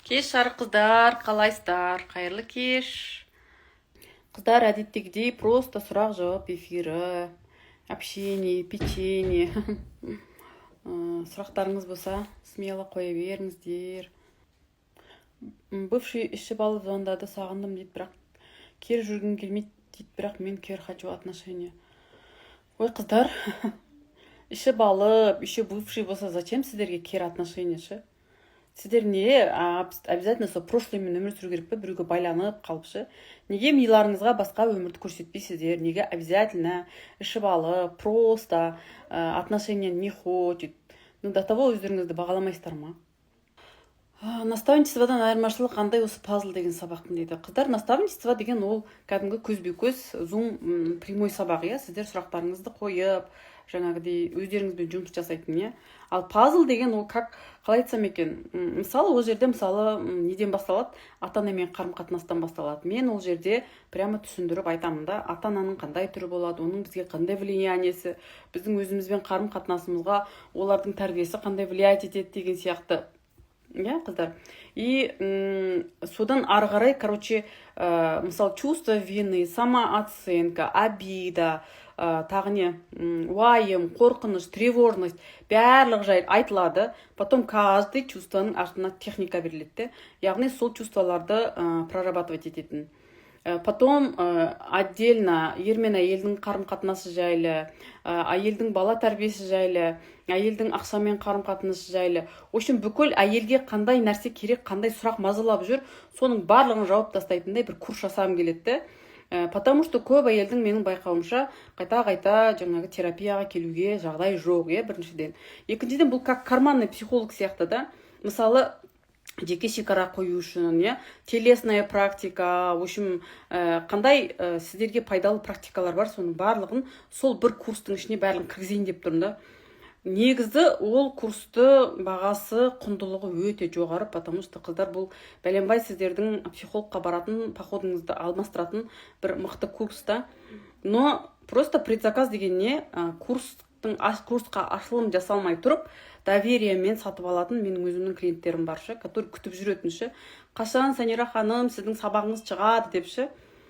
Кеш жарық, қыздар! Қалайсыздар? Қайырлы кеш, қыздар! Әдеттегідей просто сұрақ жауап эфирі, общение, печенье. Сұрақтарыңыз болса, смело қоя беріңіздер. Бывший ішіп алып звондады, сағындым дейді, бірақ кері жүргім келмейді дейді, бірақ мен кері хочу отношения. Ой, қыздар, ішіп алып, еще бывший болса, зачем сіздерге кері отношения ше? Сіздер не, обязательно сол прошлый мен өмір сүру керек па, біреуге байланып қалып ше? Неге миларыңызға басқа өмірді көрсетпейсіздер? Неге обязательно ішіп алып, просто отношения не хочет? Ну до того өздеріңізді бағаламайсыздар ма? Наставничестводан айырмашылығы қандай осы пазл деген сабақтың дейді. Қыздар, наставничество деген ол кәдімгі көзбе көз зум прямой сабақ, иә, сіздер сұрақтарыңызды қойып, жаңағыдей өздеріңізбен жұмыс жасайтын, иә. Ал пазл деген ол как, қалай айтсам екен, мысалы, ол жерде, мысалы, неден басталады? Ата анамен қарым қатынастан басталады. Мен ол жерде прямо түсіндіріп айтамын да, ата ананың қандай түрі болады, оның бізге қандай влияниесі, біздің өзімізбен қарым қатынасымызға олардың тәрбиесі қандай влиять етеді деген сияқты, иә, қыздар. И содан ары қарай, короче, мысалы, чувство вины, самооценка, обида, тағы не, уайым, қорқыныш, тревожность, барлығы жайлы айтылады. Потом каждый чувствоның артына техника беріледі де, яғни сол чувстволарды прорабатывать ететін. Потом отдельно ер мен әйелдің қарым қатынасы жайлы, әйелдің бала тәрбиесі жайлы, әйелдің ақшамен қарым қатынасы жайлы. В общем, бүкіл әйелге қандай нәрсе керек, қандай сұрақ мазалап жүр, соның барлығын жауап тастайтындай бір курс жасағым келеді де. Потому что көп әйелдің, менің байқауымша, қайта қайта жаңағы терапияға келуге жағдай жоқ, иә, біріншіден. Екіншіден, бұл как карманный психолог сияқты да. Мысалы, жеке шекара қою үшін, иә, телесная практика, в общем, қандай сіздерге пайдалы практикалар бар, соның барлығын сол бір курстың ішіне барлығын кіргізейін деп тұрмын да. Негізі ол курсты бағасы, құндылығы өте жоғары, потому что, қыздар, бұл бәленбай сіздердің психологқа баратын походыңызды алмастыратын бір мықты курс та. Но просто предзаказ деген не? Курсқа ашылым жасалмай тұрып, довериемен сатып алатын менің өзімнің клиенттерім бар ше, который күтіп жүретін ше, қашан, Санира ханым, сіздің сабағыңыз шығады деп ше,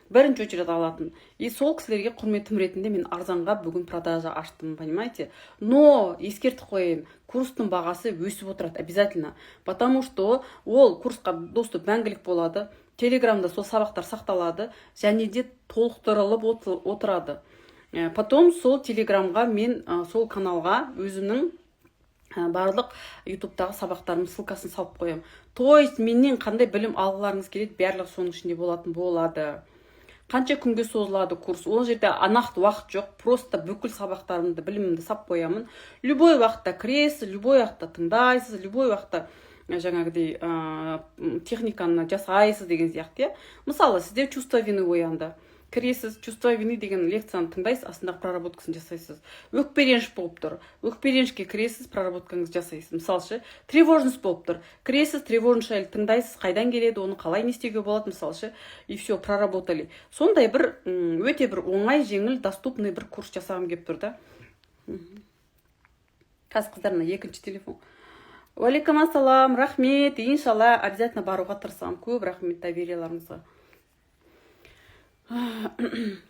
бірінші очередь алатын. И сол кісілерге құрметім ретінде мен арзанға бүгін продажа аштым, понимаете? Но ескертіп қояйын, курстың бағасы өсіп отырады обязательно, потому что ол курсқа доступ мәңгілік болады, телеграмда сол сабақтар сақталады және де толықтырылып отырады. Потом сол телеграмға мен, сол каналға өзімнің барлық ютубтағы сабақтарымның ссылкасын салып қоямын. То есть менен қандай білім алғыларыңыз келеді, барлығы соның ішінде болатын болады. Қанша күнге созылады курс? Ол жерде нақты уақыт жоқ, просто бүкіл сабақтарымды, білімімді сап қоямын. Любой уақытта кіресіз, любой уақытта тыңдайсыз, любой уақытта жаңағыдай техниканы жасайсыз деген сияқты, иә. Мысалы, сізде чувство вины оянды, кіресіз, чувство вины деген лекцияны тыңдайсыз, астындағы проработкасын жасайсыз. Өкпе реніш болып тұр, өкпе ренішке кіресіз, проработкаңызды жасайсыз. Мысалы ше, тревожность болып тұр, кіресіз, тревожность жайлы тыңдайсыз, қайдан келеді, оны қалай не істеуге болады, мысалы ше, и все, проработали. Сондай бір өте бір оңай, жеңіл, доступный бір курс жасағым келіп тұр да. Қазір, қыздар, мына екінші телефон. Уалейкум ассалам, рахмет, иншалла, обязательно баруға тырысамын. Көп рахмет доверияларыңызға.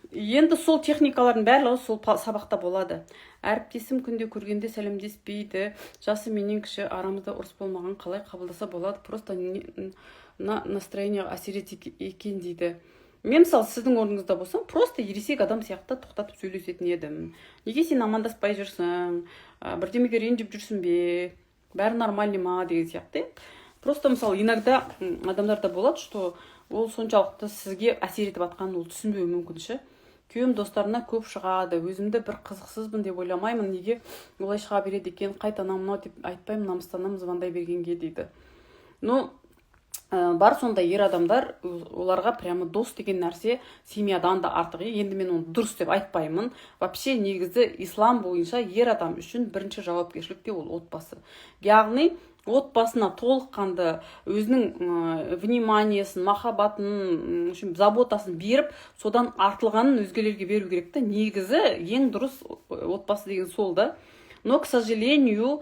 Енді сол техникалардың барлығы сол сабақта болады. Әріптесім күнде көргенде сәлемдеспейді, жасы менен кіші, арамызда ұрыс болмаған, қалай қабылдаса болады? Просто на настроение әсер етеді екен дейді. Мен, мысалы, сіздің орныңызда болсам, просто ересек адам сияқты тоқтатып сөйлесетін едім: неге сен амандаспай жүрсің, бірдемеге ренжіп жүрсің бе, бәрі нормальный ма деген сияқты. Просто, мысалы, иногда адамдарда болады, что ол соншалықты сізге әсер етіп жатқанын ол түсінбеуі мүмкін ше. Күйеуім достарына көп шығады, өзімді бір қызықсызбын деп ойламаймын, неге олай шыға береді екен? Қайта анау мынау деп айтпаймын, намыстанамын звондай бергенге дейді. Ну, бар сондай ер адамдар, оларға прямо дос деген нәрсе семьядан да артық, иә. Енді мен оны дұрыс деп айтпаймын вообще. Негізі ислам бойынша ер адам үшін бірінші жауапкершілік те ол отбасы, яғни отбасына толыққанды өзінің вниманиесін, махаббатын, в общем, заботасын беріп, содан артылғанын өзгелерге беру керек та. Негізі ең дұрыс отбасы деген сол да. Но, к сожалению,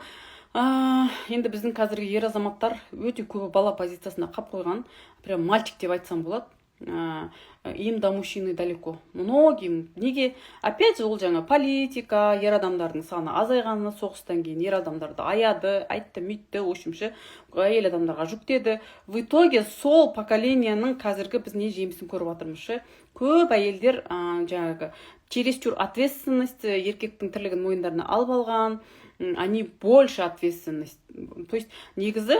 Енді біздің қазіргі ер азаматтар өте көбі бала позициясына қап қойған, прям мальчик деп айтсам болады. Им до мужчины далеко многим. Неге? Опять же, ол жаңа политика, ер адамдардың саны азайғаны, соғыстан кейін ер адамдарды аяды, айтты, мүйтті, в общем ше, әйел адамдарға жүктеді. В итоге сол поколенияның қазіргі біз не жемісін көріп жатырмыз ше? Көп әйелдер жаңағы чересчур ответственность, еркектің тірлігін мойындарына алып алған. Они больше ответственность, то есть негізі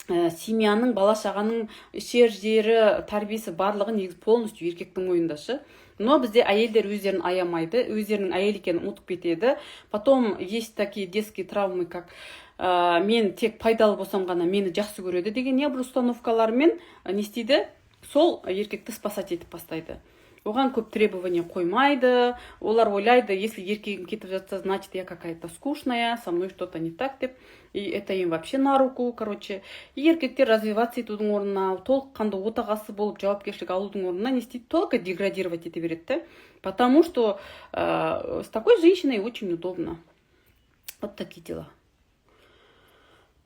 семьяның, бала шағаның ішер жері, тәрбиесі, барлығы негізі полностью еркектің мойнында ше. Но бізде әйелдер өздерін аямайды, өздерінің әйел екенін ұмытып кетеді. Потом есть такие детские травмы, как мен тек пайдалы болсам ғана мені жақсы көреді деген, иә, бір установкалармен не істейді, сол еркекті спасать етіп бастайды, оған көп требование қоймайды. Олар ойлайды: если еркегім кетіп жатса, значит, я какая то скучная, со мной что то не так деп. И это им вообще на руку, короче. И еркектер развиваться етудің орнына, толыққанды отағасы болып жауапкершілік алудың орнына не істейді? Только деградировать ете береді да, потому что с такой женщиной очень удобно. Вот такие дела.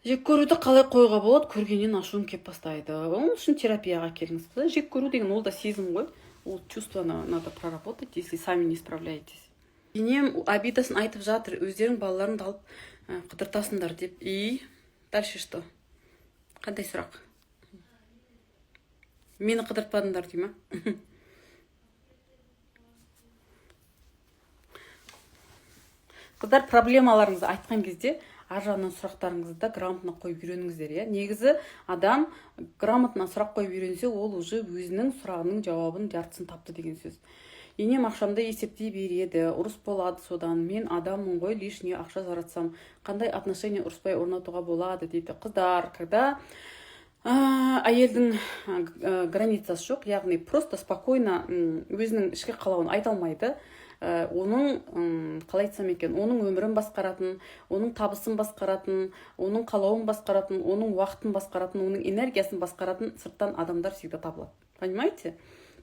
Жек көруді қалай қоюға болады? Көргеннен ашуым келіп бастайды. Ол үшін терапияға келіңіз. Жек көру деген ол да сезім ғой, ол чувствоны надо проработать, если сами не справляетесь. Енем обидасын айтып жатыр, өздерің балаларыңды алып қыдыртасыңдар деп. И дальше что? Қандай сұрақ? Мені қыдыртпадыңдар дей ма? Қыздар, проблемаларыңызды айтқан кезде ар жағынан сұрақтарыңызды да грамотно қойып үйреніңіздер, иә. Негізі адам грамотно сұрақ қойып үйренсе, ол уже өзінің сұрағының жауабын жартысын тапты деген сөз. Енем ақшамды есептей береді, ұрыс болады содан. Мен адаммын ғой, лишний ақша жаратсам. Қандай отношения ұрыспай орнатуға болады дейді. Қыздар, когда әйелдің границасы жоқ, яғни просто спокойно өзінің ішкі қалауын айта алмайды, оның, қалай айтсам екен, оның өмірін басқаратын, оның табысын басқаратын, оның қалауын басқаратын, оның уақытын басқаратын, оның энергиясын басқаратын сырттан адамдар всегда табылады, понимаете?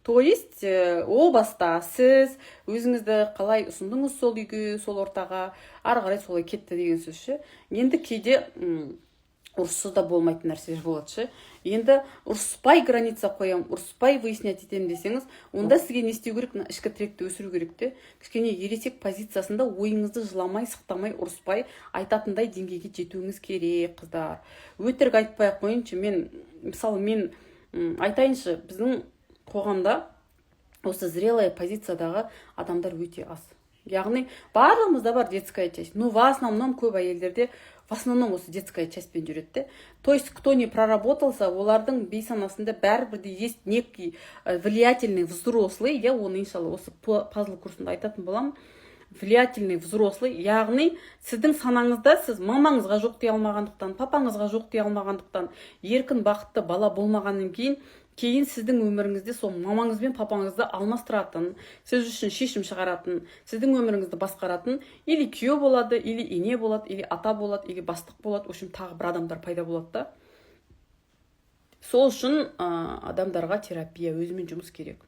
То есть о баста сіз өзіңізді қалай ұсындыңыз сол үйге, сол ортаға, ары қарай солай кетті деген сөз ше. Енді кейде ұрыссыз да болмайтын нәрселер болады ше. Енді ұрыспай граница қоямын, ұрыспай выяснять етемін десеңіз, онда сізге не істеу керек? Мына ішкі тіректі өсіру керек те, кішкене ересек позициясында ойыңызды жыламай, сықтамай, ұрыспай айтатындай деңгейге жетуіңіз керек. Қыздар, өтірік айтпай ақ қояйыншы, мен мысалы, мен айтайыншы, біздің қоғамда осы зрелая позициядағы адамдар өте аз. Яғни барлығымызда бар детская часть, но в основном көп әйелдерде, в основном осы детская частьпен жүреді де. То есть кто не проработался, олардың бейсанасында бәрібір де есть некий влиятельный взрослый, иә. Оны, иншалла, осы пазл курсында айтатын боламын. Влиятельный взрослый, яғни сіздің санаңызда сіз мамаңызға жоқ дей алмағандықтан, папаңызға жоқ дей алмағандықтан, еркін, бақытты бала болмағаннан кейін сіздің өміріңізде сол мамаңыз бен папаңызды алмастыратын, сіз үшін шешім шығаратын, сіздің өміріңізді басқаратын или күйеу болады, или ене болады, или ата болады, или бастық болады, в общем, тағы бір адамдар пайда болады да. Сол үшін адамдарға терапия, өзімен жұмыс керек.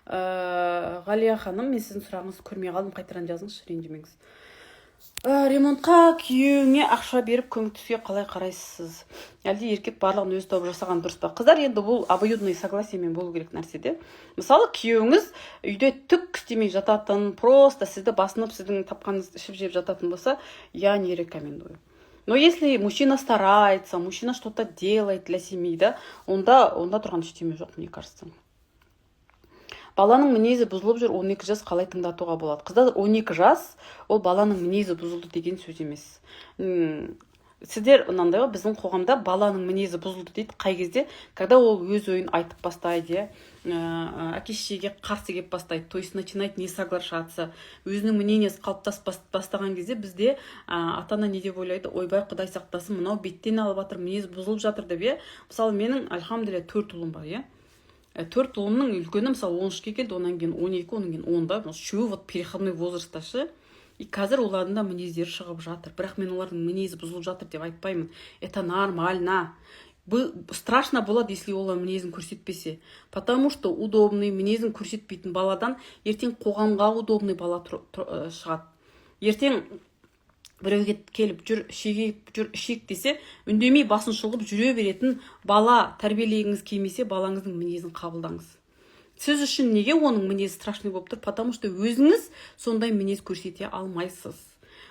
Ғалия ханым, мен сіздің сұрағыңызды көрмей қалдым, қайтадан жазыңызшы, ренжімеңіз. Ремонтқа күйеуіңе ақша беріп көмектесуге қалай қарайсыз? Әлде еркек барлығын өзі тауып жасаған дұрыс па? Қыздар, енді бұл обоюдный согласиемен болу керек нәрсе де. Мысалы, күйеуіңіз үйде түк істемей жататын, просто сізді басынып, сіздің тапқаныңызды ішіп жеп жататын болса, я не рекомендую. Но если мужчина старается, мужчина что-то делает для семьи, да, онда тұрған ештеме жоқ, мне кажется. Баланың мінезі бұзылып жүр, 12 жас, қалай тыңдатуға болады? Қыздар, 12 жас ол баланың мінезі бұзылды деген сөз емес. Сіздер мынандай ғой, біздің қоғамда баланың мінезі бұзылды дейді қай кезде? Когда ол өз ойын айтып бастайды, иә, әке шешеге қарсы келіп бастайды, то есть начинает не соглашаться, өзінің мнениесі қалыптасып бастаған кезде бізде ата ана не деп ойлайды? Ойбай, құдай сақтасын, мынау беттен алып жатыр, мінезі бұзылып жатыр деп, иә. Мысалы, менің, альхамдулилля, төрт ұлым бар, иә. Төрт ұлымның үлкені, мысалы, 13-ке келді, одан кейін 12, одан кейін 10-да. Үшеуі вот переходной возрастта ше. И қазір олардың да мінездері шығып жатыр, бірақ мен олардың мінезі бұзылып жатыр деп айтпаймын, это нормально. Страшно болады, если олар мінезін көрсетпесе, потому что удобный, мінезін көрсетпейтін баладан ертең қоғамға удобный бала шығады. Ертең Біреуге келіп «Жүр, шегейік, жүр, ішейік» десе, үндемей басын шұлғып жүре беретін бала тәрбиелегіңіз келмесе, балаңыздың мінезін қабылдаңыз. Сіз үшін неге оның мінезі страшный болып тұр? Потому что өзіңіз сондай мінез көрсете алмайсыз.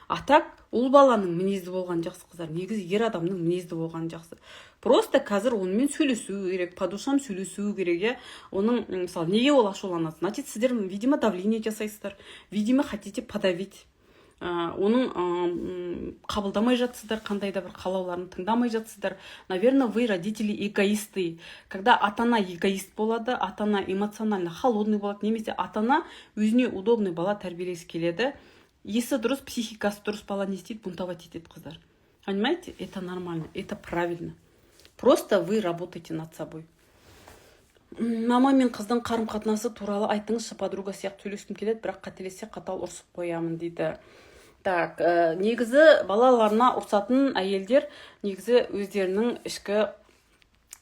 А так ұл баланың мінезді болғаны жақсы, қыздар. Негізі ер адамның мінезді болғаны жақсы. Просто қазір онымен сөйлесу керек, по душам сөйлесу керек, иә. Оның, мысалы, неге ол ашуланады? Значит, сіздер, видимо, давление жасайсыздар, видимо, хотите подавить. Оның қабылдамай жатсыздар, қандай да бір қалауларын тыңдамай жатсыздар. Наверное, вы родители эгоисты. Когда ата ана эгоист болады, ата ана эмоционально холодный болады немесе ата ана өзіне удобный бала тәрбиелегісі келеді, есі дұрыс, психикасы дұрыс бала не істейді? Бунтовать етеді, қыздар. Понимаете, это нормально, это правильно. Просто вы работаете над собой. Мама мен қыздың қарым қатынасы туралы айтыңызшы. Подруга сияқты сөйлескім келеді, бірақ қателессе, қатал ұрсып қоямын, дейді. Так, негізі балаларына ұрсатын әйелдер негізі өздерінің ішкі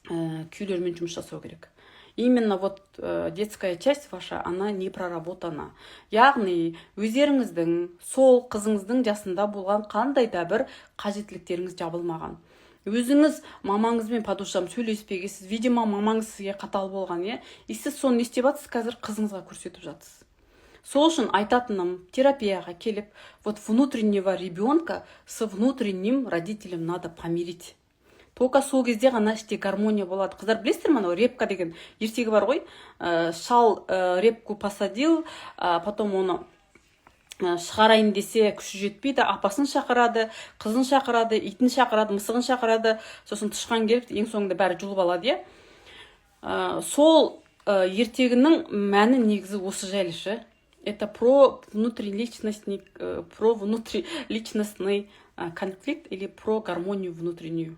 күйлерімен жұмыс жасау керек. Именно вот детская часть ваша, она не проработана. Яғни өздеріңіздің сол қызыңыздың жасында болған қандай да бір қажеттіліктеріңіз жабылмаған. Өзіңіз мамаңызбен по душам сөйлеспегенсіз, видимо, мамаңыз сізге қатал болған, иә. И сіз соны не істеп жатсыз қазір? Қызыңызға көрсетіп жатсыз. Сол үшін айтатыным: терапияға келіп, вот внутреннего ребенка с внутренним родителем надо помирить. Только сол кезде ғана іште гармония болады. Қыздар, білесіздер ме, анау репка деген ертегі бар ғой. Шал репку посадил, потом оны шығарайын десе, күші жетпейді. Апасын шақырады, қызын шақырады, итін шақырады, мысығын шақырады, сосын тышқан келіп, ең соңында бәрі жұлып алады, иә. Сол ертегінің мәні негізі осы жайлы ше. Это про внутриличностный конфликт или про гармонию внутреннюю.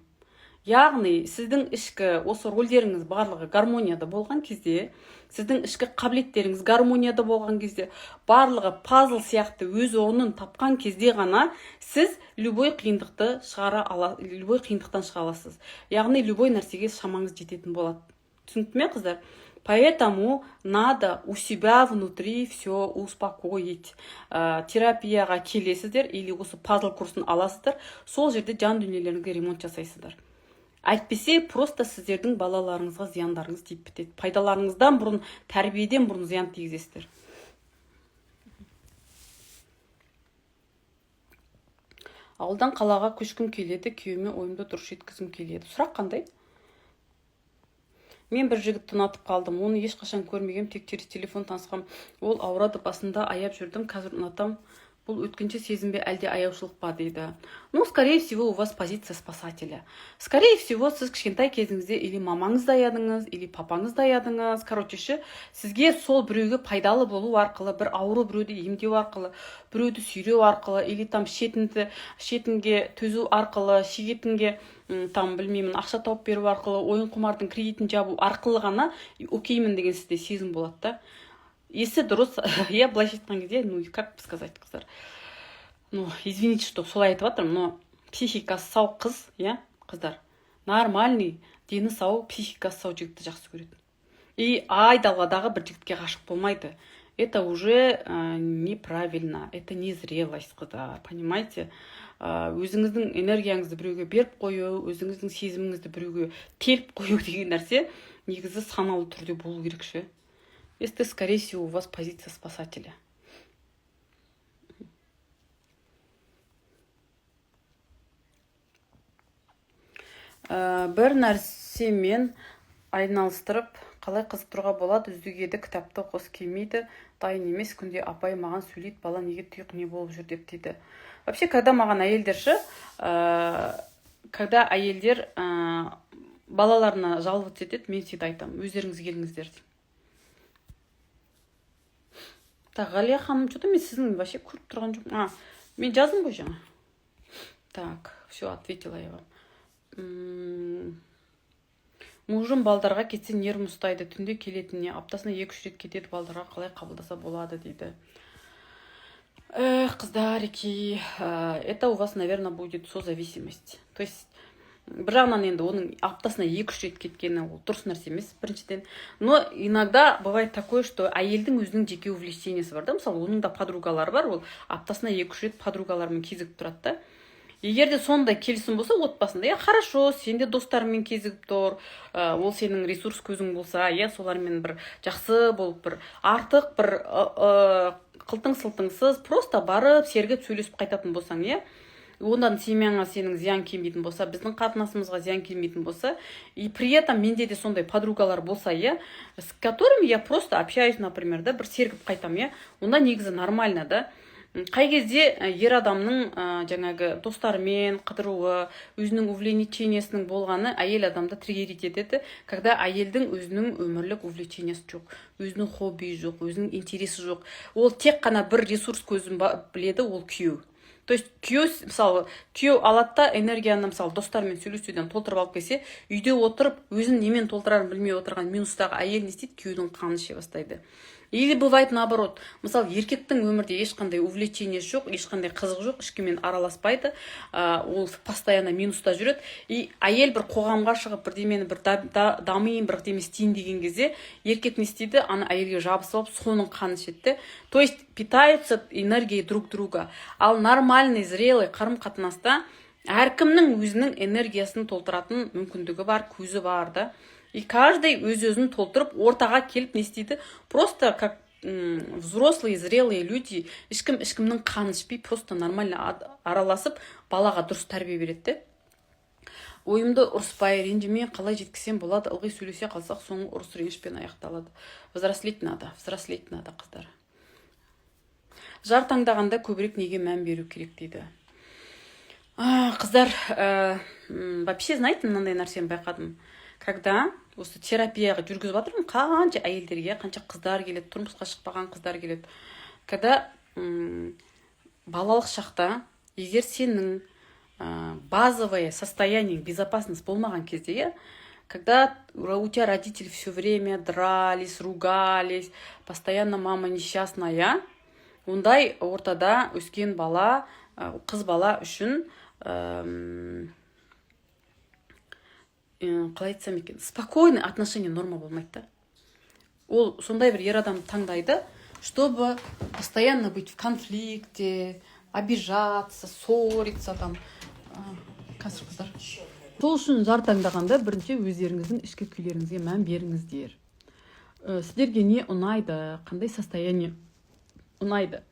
Яғни сіздің ішкі осы рольдеріңіз барлығы гармонияда болған кезде, сіздің ішкі қабілеттеріңіз гармонияда болған кезде, барлығы пазл сияқты өз орнын тапқан кезде ғана сіз любой қиындықты шығара ала, любой қиындықтан шыға аласыз. Яғни любой нәрсеге шамаңыз жететін болады. Түсінікті ме, қыздар? Поэтому надо у себя внутри все успокоить. Терапияға келесіздер или осы пазл курсын аласыздар, сол жерде жан дүниелеріңізге ремонт жасайсыздар. Әйтпесе просто сіздердің балаларыңызға зияндарыңыз тиіп бітеді. Пайдаларыңыздан бұрын, тәрбиеден бұрын зиян тигізесіздер. Ауылдан қалаға көшкім келеді, күйеуіме ойымды дұрыс жеткізгім келеді. Сұрақ қандай? Мен бір жігітті ұнатып қалдым. Оны ешқашан көрмегем, тек через телефон танысқам. Ол ауырады, басында аяп жүрдім, қазір ұнатам. Бұл өткінші сезім бе, әлде аяушылық па, дейді. Ну, скорее всего, у вас позиция спасателя. Скорее всего, сіз кішкентай кезіңізде или мамаңызды аядыңыз, или папаңызды аядыңыз. Короче ше, сізге сол біреуге пайдалы болу арқылы, бір ауру біреуді емдеу арқылы, біреуді сүйреу арқылы или там шетінді шетінге төзу арқылы, шегетінге там, білмеймін, ақша тауып беру арқылы, ойын құмардың кредитін жабу арқылы ғана океймін деген сізде сезім болады да. Есі дұрыс, иә, былайша айтқан кезде, ну, как бы сказать, қыздар, ну, извините, что солай айтып жатырмын, но психикасы сау қыз, иә, қыздар, нормальный, дені сау, психикасы сау жігітті жақсы көреді и айдаладағы бір жігітке ғашық болмайды. Это уже неправильно, это незрелость, қыздар, понимаете? Өзіңіздің энергияңызды біреуге беріп қою, өзіңіздің сезіміңізді біреуге теліп қою деген нәрсе негізі саналы түрде болу керек ше. Если, скорее всего, у вас позиция спасателя. Бір нәрсемен айналыстырып қалай қызықтыруға болады? Үздік еді, кітапты оқығысы келмейді, дайын емес. Күнде апай маған сөйлейді, бала неге тұйық, не болып жүр деп, дейді. Вообще, когда маған әйелдер ше, когда әйелдер балаларына жаловаться етеді, мен всегда айтамын: «Өздеріңіз келіңіздер», — деймін. Так, Ғалия ханым, что то мен сіздің вообще көріп тұрған жоқпын. А, мен жаздым ғой жаңа. Так, все, ответила я вам. Мужым балдарға кетсе, нервім ұстайды. Түнде келетініне аптасына 2-3 рет кетеді. Балдарға қалай қабылдаса болады, дейді. Эх, қыздареки, это у вас, наверное, будет созависимость. То есть Бір жағынан енді оның аптасына 2-3 рет кеткені ол дұрыс нәрсе емес, біріншіден. Но иногда бывает такое, что әйелдің өзінің жеке увлечениесі бар да. Мысалы, оның да подругалары бар, ол аптасына 2-3 рет подругаларымен кезігіп тұрады да. Егер де сондай келісім болса отбасында, иә, хорошо, сен де достарыңмен кезігіп тұр, ол сенің ресурс көзің болса, иә, солармен бір жақсы болып, бір артық бір қылтың сылтыңсыз просто барып, сергіп, сөйлесіп қайтатын болсаң, иә, ондан семьяңа сенің зиян келмейтін болса, біздің қатынасымызға зиян келмейтін болса, и при этом менде де сондай подругалар болса, иә, с которыми я просто общаюсь, например, да, бір сергіп қайтамын, иә, онда негізі нормально да. Қай кезде ер адамның жаңағы достарымен қыдыруы, өзінің увлечениесінің болғаны әйел адамды триггерить етеді? Когда әйелдің өзінің өмірлік увлечениесі жоқ, өзінің хоббиі жоқ, өзінің интересі жоқ, ол тек қана бір ресурс көзін біледі, ол күйеу. То есть күйеу, мысалы, күйеу алады да энергияны, мысалы, достарымен сөйлесуден толтырып алып келсе, үйде отырып өзін немен толтырарын білмей отырған минустағы әйел не істейді? Күйеудің қанын іше бастайды. Или бывает наоборот: мысалы, еркектің өмірде ешқандай увлечениесі жоқ, ешқандай қызығы жоқ, ешкіммен араласпайды, ол постоянно минуста жүреді. И әйел бір қоғамға шығып, бірдемені бір дамиын, бірдеме істейін деген кезде еркек не істейді? Ана әйелге жабысып алып, соның қанын ішеді де. То есть питаются энергией друг друга. Ал нормальный, зрелый қарым қатынаста әркімнің өзінің энергиясын толтыратын мүмкіндігі бар, көзі бар да. И каждый өз өзін толтырып, ортаға келіп не істейді? Просто как взрослые, зрелые люди, ешкім ешкімнің қанын ішпей, просто нормально араласып, балаға дұрыс тәрбие береді де. Ойымды ұрыспай, ренжімей қалай жеткізсем болады? Ылғи сөйлесе қалсақ, соңы ұрыс ренішпен аяқталады. Взрослеть надо, взрослеть надо, қыздар. Жар таңдағанда көбірек неге мән беру керек дейді. Қыздар, вообще, знаете, мынандай нәрсені байқадым, когда осы терапияға жүргізіп жатырмын. Қанша әйелдерге, қанша қыздар келеді, тұрмысқа шықпаған қыздар келеді. Когда балалық шақта егер сенің базовое состояние безопасность болмаған кезде, иә, когда у тебя родители все время дрались, ругались, постоянно мама несчастная, ондай ортада өскен бала, қыз бала үшін, қалай айтсам екен, спокойный отношение норма болмайды да. Ол сондай бір ер адам таңдайды, чтобы постоянно быть в конфликте, обижаться, ссориться там. Қазір, қыздар, сол үшін жар таңдағанда бірінші өздеріңіздің ішкі күйлеріңізге мән беріңіздер. Сіздерге не ұнайды, қандай состояние ұнайды,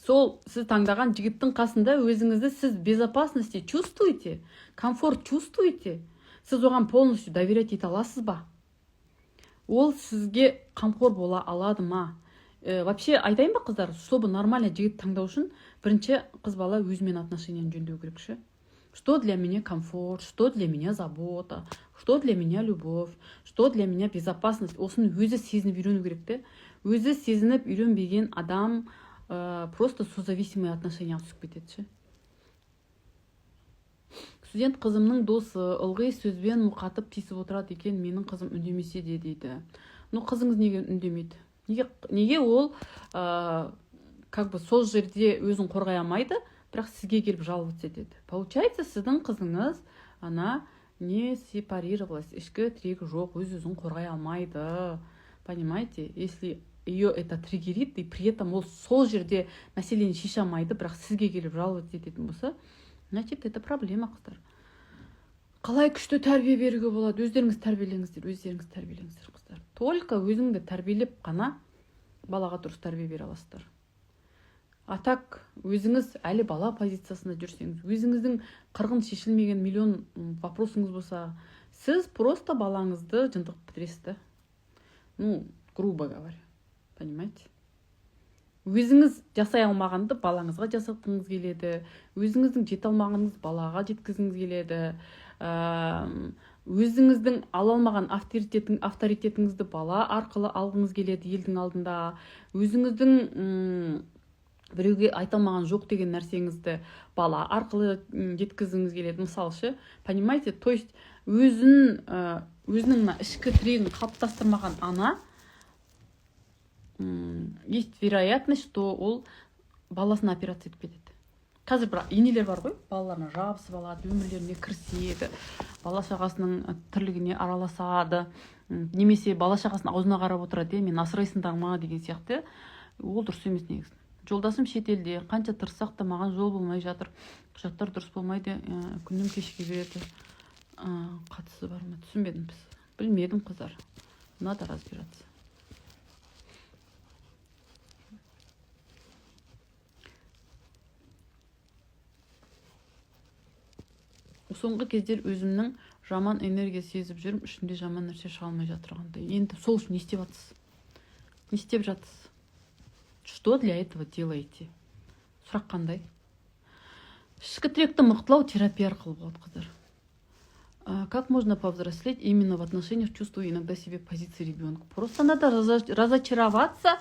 сол сіз таңдаған жігіттің қасында өзіңізді сіз безопасности чувствуете, комфорт чувствуете, сіз оған полностью доверять ете аласыз ба, ол сізге қамқор бола алады ма? Вообще айтайын ба, қыздар, чтобы нормально жігіт таңдау үшін бірінші қыз бала өзімен отношенияны жөндеу керек ше. Что для меня комфорт, что для меня забота, что для меня любовь, что для меня безопасность? Осыны өзі сезініп үйрену керек те. Өзі сезініп үйренбеген адам просто созависимый отношенияға түсіп кетеді ше. Студент қызымның досы ылғи сөзбен мұқатып, тиісіп отырады екен, менің қызым үндемесе де дейді. Ну, қызыңыз неге үндемейді? Неге ол как бы сол жерде өзін қорғай алмайды, бірақ сізге келіп жаловаться етеді? Получается, сіздің қызыңыз, она не сепарировалась, ішкі тірегі жоқ, өз өзін қорғай алмайды, понимаете? Если ее это триггерит и при этом ол сол жерде мәселені шеше алмайды, бірақ сізге келіп жаловаться ететін болса, значит, это проблема. Қыздар, қалай күшті тәрбие беруге болады? Өздеріңіз тәрбиелеңіздер, өздеріңіз тәрбиелеңіздер, қыздар. Только өзіңді тәрбиелеп қана балаға дұрыс тәрбие бере аласыздар. А так өзіңіз әлі бала позициясында жүрсеңіз, өзіңіздің қырғын шешілмеген миллион вопросыңыз болса, сіз просто балаңызды жынтығып бітіресіз да, ну, грубо говоря, понимаете? Өзіңіз жасай алмағанды балаңызға жасатқыңыз келеді, өзіңіздің жете алмағаныңызды балаға жеткізгіңіз келеді, өзіңіздің ала алмаған авторитетіңізді бала арқылы алғыңыз келеді елдің алдында, өзіңіздің біреуге айта алмаған жоқ деген нәрсеңізді бала арқылы жеткізгіңіз келеді, мысалы ше, понимаете? То есть өзін өзінің мына ішкі тірегін қалыптастырмаған ана, есть вероятность, что ол баласына операция етіп кетеді. Қазір бір енелер бар ғой, балаларына жабысып алады, өмірлеріне кіріседі, бала шағасының тірлігіне араласады немесе бала шағасының аузына қарап отырады, иә, мені асырайсыңдар ма деген сияқты. Ол дұрыс емес негізі. Жолдасым шетелде, қанша тырыссақ та, маған жол болмай жатыр, құжаттар дұрыс болмайды, күнім кешіге береді. Қатысы бар ма, түсінбедім біз, білмедім, қыздар, надо разбираться. Соңғы кездер өзімнің жаман энергия сезіп жүрмін, ішімде жаман нәрсе шыға алмай жатырғандай. Енді сол үшін не істеп жатсыз, не істеп жатсыз? Что для этого делаете? Сұрақ қандай? Ішкі тіректі мықтылау терапия арқылы болады, қыздар. Как можно повзрослеть именно в отношениях? Чувствую иногда себе позиции ребенка. Просто надо разочароваться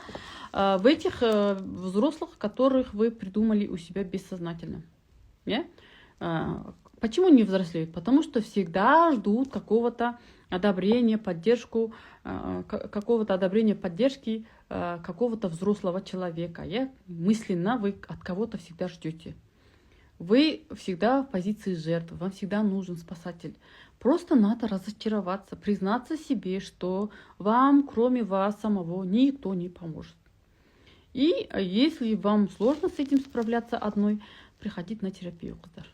в этих взрослых, которых вы придумали у себя бессознательно. Иә? Почему не взрослеют? Потому что всегда ждут какого-то одобрения, поддержку, какого-то одобрения, поддержки какого-то взрослого человека. Иә? Мысленно вы от кого-то всегда ждете. Вы всегда в позиции жертвы, вам всегда нужен спасатель. Просто надо разочароваться, признаться себе, что вам, кроме вас самого, никто не поможет. И если вам сложно с этим справляться одной, приходить на терапию, қыздар.